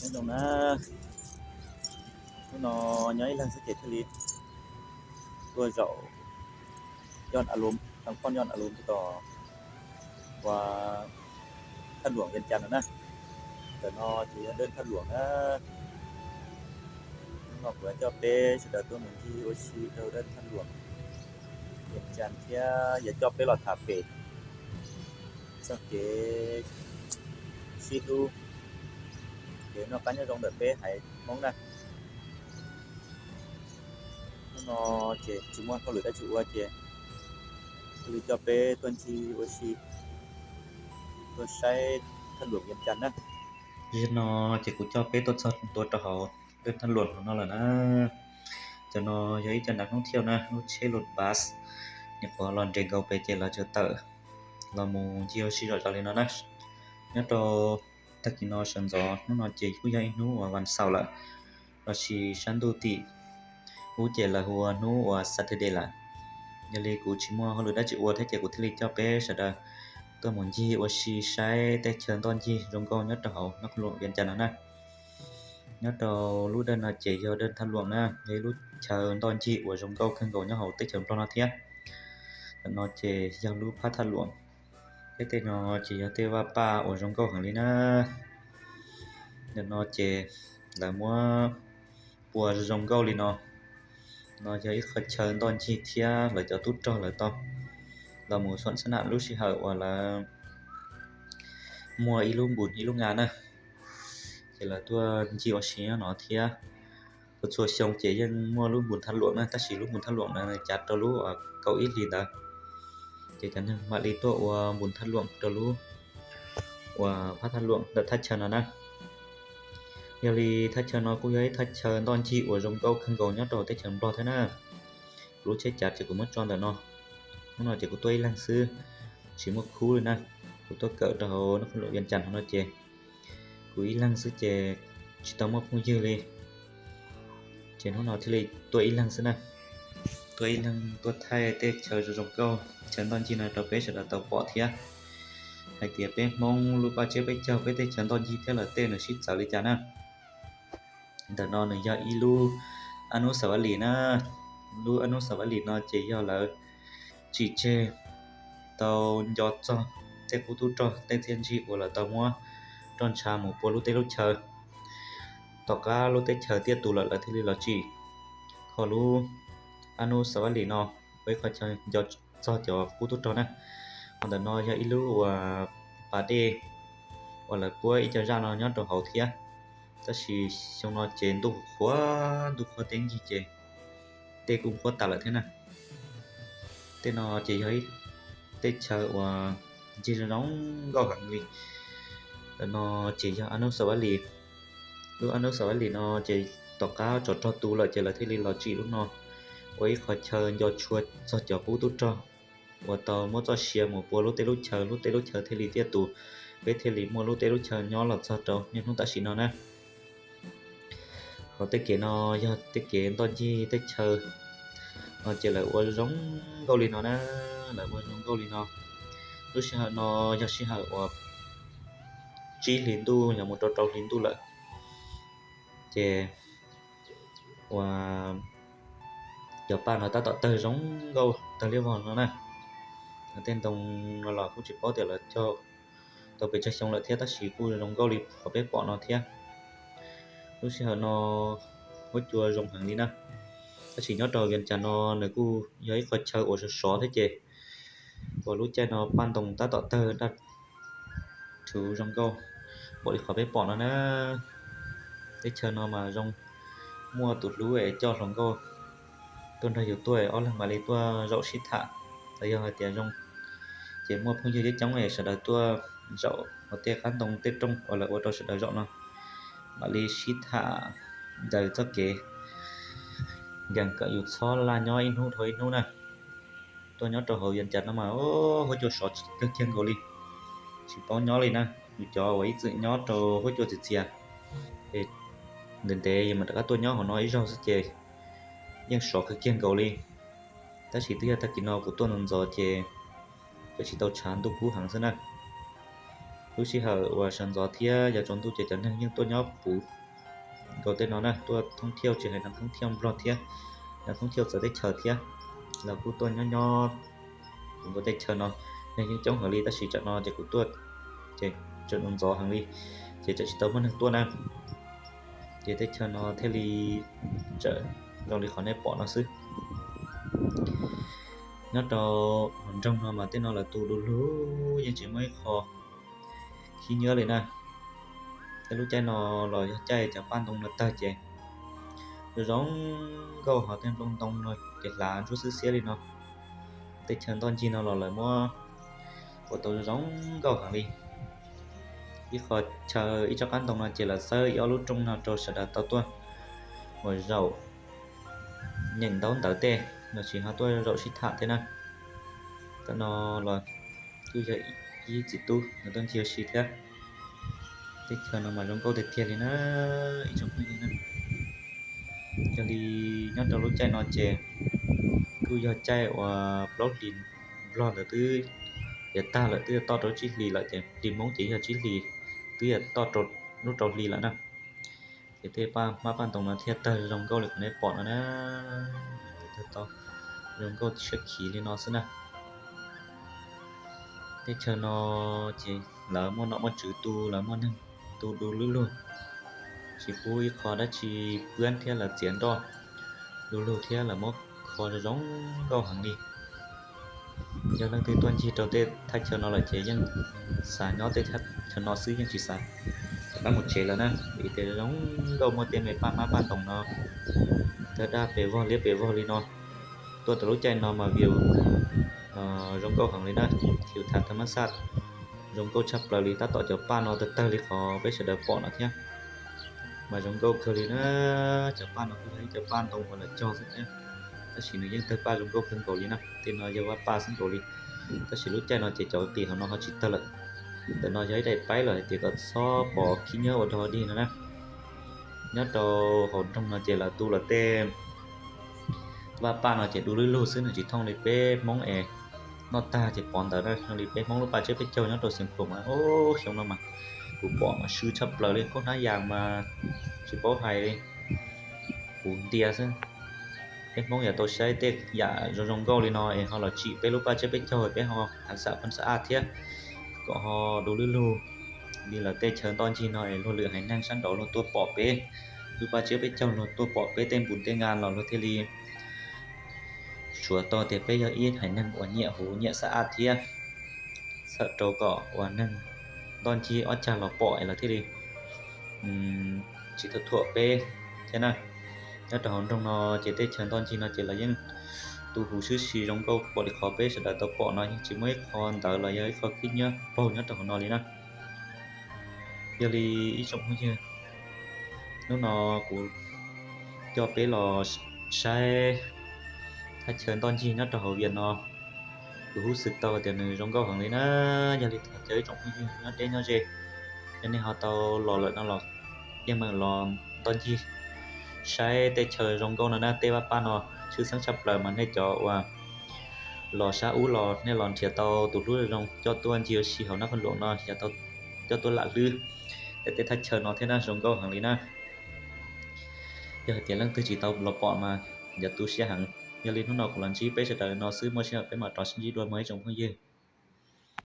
Nyob zoo na, hnub no nyob ib leeg xwb ces thiaj li tuaj zaum Yoj As Lum, thaj poj Yoj As Lum tom ua thaj luam Vias Cas no na. Ntawm no ces yog dawj thaj luam na. Hnub no kuv coj peb sawv daws tuaj mus ncig ua si rau dawj thaj luam Vias Cas thiab yog coj peb los tham pem txoj kev sib hlub, kev noj qab nyob zoo ntawm peb haiv Hmoob na. Hnub no ces tsis muaj hauj lwm dab tsi ua ces thiaj li coj peb tuaj ncig ua si, tuaj saib thaj luam Vias Cas na. Zaum no ces kuv coj peb tuaj txog ntua rau hauv dawj thaj luam no lawm na. Cov no yog ib co nav hnub thiaj na, lub tsheb lus bus, nyuam qhuav los nres nkaus pem ces lawv txawm tawm los mus ncig ua si zom zaws li no na. Nyob rau tag kis no sawv ntxov hnub no ces kuj yog ib hnub uas vas xaum lawm, los sis sab ntuj tim ub ces lawv hu ua hnub uas Saturday lawm. Yog li kuv tsis muaj hauj lwm dab tsi ua thiab ces kuv thiaj li coj peb sawv daws tuaj mus ncig ua si saib tej chaw ntoj ncig zoo nkauj nyob rau hauv thaj luam Vias Cas no na. Nyob rau lub dawj no ces yog dawj thaj luam na, yog ib lub chaw ntoj ncig uas zoo nkauj kawg nkaus nyob hauv teb chaws Nplog no thiab. Ntawm no ces yog lub phab thaj luam, thiab tej no ces yog tej vaj paj uas zoo nkauj heev li na. Ntawm no ces lawv muab pua zoo nkauj li no. No yog ib qho chaw ntoj ncig thiab lawv cov tub rog lawv tau los mus xuam xab nam lub sij hawm uas lawv muaj ib lub npus ib lub nga na, ces lawv tuaj ncig ua si nyob no thiab. Txhua txhua xyoo ces yeej muaj lub npus thaj luam na, tab sis lub npus thaj luam no nws cav rau lub uas kaum ib hlis ntawd, ces cov neeg mam li tuaj ua npus thaj luam rau lub uas phab thaj luam ntawm thaj chaw no na. Yog li thaj chaw no kuj yog ib thaj chaw ntoj ncig uas zoo nkauj kawg nkaus nyob rau teb chaws Nplog thiab na. Kuv lub tsheb cav ces kuv muab tso ntawm no. Hnub no ces kuv tuaj ib leeg xwb, tsis muaj khub li na. Kuv tuaj kawm rau hauv thaj luam Vias Cas no ces kuv ib leeg xwb ces tsis tau muaj phooj ywg li. Ces hnub no thiaj li tuaj ib leeg xwb na, tuaj ib leeg tuaj thaij tej chaw zoo zoo nkauj, chaw ntoj ncig no rau peb sawv daws tau pom thiab, hais tias peb Hmoob lub paj tsiab peb caug peb tej chaw ntoj ncig thiab lawv tej nws sib txawv li cas na. Ntawm no nws yog ib lub Anub Xas Vas Lis na. Lub Anub Xas Vas Lis no ces yog lawv tsim tseg tau nco txog tej qub tub rog tej txiaj ntsig uas lawv tau muab roj ntsha mus pua lub teb lub chaw. Tom qab lub teb chaws tiaj tus lawm lawv thiaj li los tsim kho lub Anub Xas Vas Lis no ua ib qho chaw nco txog cov qub tub rog na. Qhov ntawm no yog ib lub uas pas dej uas lawv puab ib co zaj no nyob rau hauv thiab, tab sis xyoo no ces ntuj qhuav, ntuj qhuav teb ncig ces dej kuj qhuav tas lawm thiab na. Tej no ces yog ib tej chaw uas ncig zoo zoo nkauj heev li. Ntawm no ces yog Anub Xas Vas Lis. Lub Anub Xas Vas Lis no ces tom qab tsov rog tu lawm ces lawv thiaj li los tsim lub no ua ib qho chaw nco tshua txog cov qub tub rog uas tau muab txoj sia mus pua lub teb lub chaw, lub teb lub chaw thiaj li tiaj tus, peb thiaj li muaj lub teb lub chaw nyob los txog rau niaj hnub tam sim no na. Hos tej kev no yog tej kev ntoj ncig tej chaw no ces lawv ua zoo nkauj li no na, lawv ua zoo nkauj li no. Lub sij hawm no yog sij hawm uas tsib hlis ntuj yog mus rau rau hlis ntuj lawm, ces uas cov paj no tab tom tawg zoo nkauj tawg liab vog no na. Tej ntoo no los kuj tsis paub tias lawv cog tau pes tsawg xyoo lawm thiab tab sis kuj zoo nkauj li qhov peb pom no thiab. Lub sij hawm no huab cua zoo heev li na, tab sis nyob rau Vias Cas no nws kuj yog ib qho chaw uas sov sov thiab ces uas lub caij no paj ntoo tab tom tawg daj rhuv zoo nkauj npaum li qhov peb pom no na. Teb chaws no mas zoo, muaj tus hlub es coj hluas nkauj tuaj nrog yus tuaj, ob leeg mam li tuaj zaum sib tham. Los yog hais tias zoo ces muaj phooj ywg coob coob es sawv daws tuaj zaum hauv tej qab ntoo tej rooj uas lawv ua rau sawv daws zaum no, mam li sib tham ntawm txoj kev nkees kom yus txhob laj nyob ib hnub dhau ib hnub na. Tuaj nyob rau hauv Vias Cas no mas huab cua sov kawg kiag nkaus li, tsis paub nyob li na. Yus cov uas ib txwm nyob rau huab cua txias txias es ntev ntev yus mam rov qab tuaj nyob hauv no ib zaug xwb ces yeej sov kawg kiag nkaus li. Tab sis twb yog tag kis no kuv tuaj ntxov ntxov ces tseem tsis tau tshav, ntuj kub heev xwb na. Lub sij hawm uas sawv ntxov thiab yog tsaus ntuj ces cov neeg yeej tuaj nyob puv nkaus tej no na, tuaj thoob thiaus tsis hais neeg thoob thiaus Nplog thiab neeg thoob thiaus txawv teb chaws thiab, los kuj tuaj nyob nyob puv nkaus tej chaw no. Neeg yeej coob heev li tab sis tsam no ces kuv tuaj ces tseem ntxov heev li, ces tseem tsis tau muaj neeg tuaj na, ces tej chaw no thiaj li tseem zoo li qhov nej pom no xwb. Nyob rau hauv nroog no mas tej no lawv tu du lug, yeej tsis muaj ib qho khib nyiab li na. Tej lub caij no los yog caij cov paj ntoo no tawg ces zoo zoo nkauj, hos tej nplooj ntoo no ces hlav ntsuab xwb xiab li no. Tej chaw ntoj ncig no los lawv muab ua tau zoo zoo nkauj heev li. Ib qho chaw ib tsob qab ntoo no ces lawv xawb ib ob lub rooj no rau sawv daws tau tuaj ua zaum nyeem ntaub ntawv tej los sis ho tuaj zaum sib tham tej na. Tam no los kuj yog ib txiv tub nws tuaj ncig ua si thiab. Teb chaws no mas zoo nkauj tiag tiag li na ib tsoom phooj ywg na. Yog li nyob rau lub caij no ces kuj yog caij uas plaub hlis Nplog ntawd twb yuav tag lawm, twb yuav toj rau tsib hlis lawm ces hlis Hmoob ces yog tsib hlis twb yuav toj rau lub rau hli lawm na. Ces tej paj hmab paj ntoo no thiaj tawg zoo nkauj li qhov nej pom no na. Tawg tau zoo nkauj siab khiv li no xwb na. Teb chaws no ces lawv muaj nom muaj tswv tu, lawv muaj neeg tu du lug lug, tsis pub ib qho dab tsi puab thiab lawv txiav nroj du lug thiab lawv muab kho zoo zoo nkauj heev li. Yog leej twg tuaj ncig rau tej thaj chaw no lawm ces yeej xav nyob tej chaw no xwb, yeej tsis xav rov qab mus tsev lawm na, vim tias zoo nkauj, muaj tej me paj hmab paj ntoo no tawg daj pes vog liab pes vog li no. Tuaj tau lub caij no mas view zoo nkauj heev li na, view tham thaj mab xaj zoo nkauj tshaj plaws li. Tab tom cov paj no tawg tawg li qhov peb sawv daws pom no thiab, mas zoo nkauj kawg li na. Cov paj no kuj yog ib cov paj ntoo uas lawv cog xwb thiab, tab sis nws yeej tawg paj zoo nkauj kawg nkaus li na. Tej no yog vaj paj xwb nkaus li, tab sis lub caij no ces cov qis hauv no ho tsis tawg lawm. Ntawm no yog ib daim paib lawm hais tias kom txhob pov khib nyiab ua dog dig no na. Nyob rau hauv nroog no ces lawv tu lawv tej vaj paj no ces du lug lug xwb, nws tsis thooj li peb Hmoob es noj tag ces pov ntawd na. Zoo li peb Hmoob lub paj tsiab peb caug nyob rau Xeev Khuam mas ub, xyoo no mas kuv pom mas swb tshaj plaws li, khaub hnab yas mas tsis paub hais li, kuv ntias xwb. Peb Hmoob yuav tau saib tej yam zoo zoo nkauj li no es ho los tsim peb lub paj tsiab peb caug, peb ho hav xam paj xa aj thiab, kom ho du lug lug li lawv tej chaw ntoj ncig no es luag lwm haiv neeg sab nraud luag tuaj pom peb lub paj tsiab peb caug, luag tuaj pom peb tej npus tej ngas los luag thiaj li suav tau tias peb yog ib haiv neeg uas nyiam huv nyiam xa aj thiab. Txhawm rau kom uas neeg ntoj ncig ob cag los pom es lawv thiaj li tsis thuam thuam peb thiab na. Nyob rau hauv nroog no ces tej chaw ntoj ncig no ces lawv yeej tu huv sib si zoo nkauj npaum li qhov peb sawv daws tau pom no, yeej tsis muaj ib qho ntawv los yog ib qho khib nyiab paug nyob rau hauv no li na. Yog li ib tsoom phooj ywg, hnub no kuv coj peb los saib thaj chaw ntoj ncig nyob rau hauv Vias no, kuv hub xwm tau tias nws zoo nkauj heev li na. Yog li thov caw ib tsoom phooj ywg nyob deb nyob ze, yog nej ho tau los lawm no los yeej meem los ntoj ncig saib tej chaw zoo nkauj no na. Tej vaj paj no tshwj xeeb tshaj plaws mas nej cov uas los sab ub los nej los nrhiav tau tus hlub zoo coj tuaj ncig ua si hauv Nab Pha Luam no, yog tau coj tuaj lam hlwb tej thaj chaw no thiab na, zoo nkauj heev li na. Yog hais tias leej twg tsis tau los pom mas yog tu siab heev. Yog li hnub no kuv los ntsib peb sawv daws li no xwb, muaj sij hawm peb mam rov sib ntsib dua mog ib tsoom phooj ywg.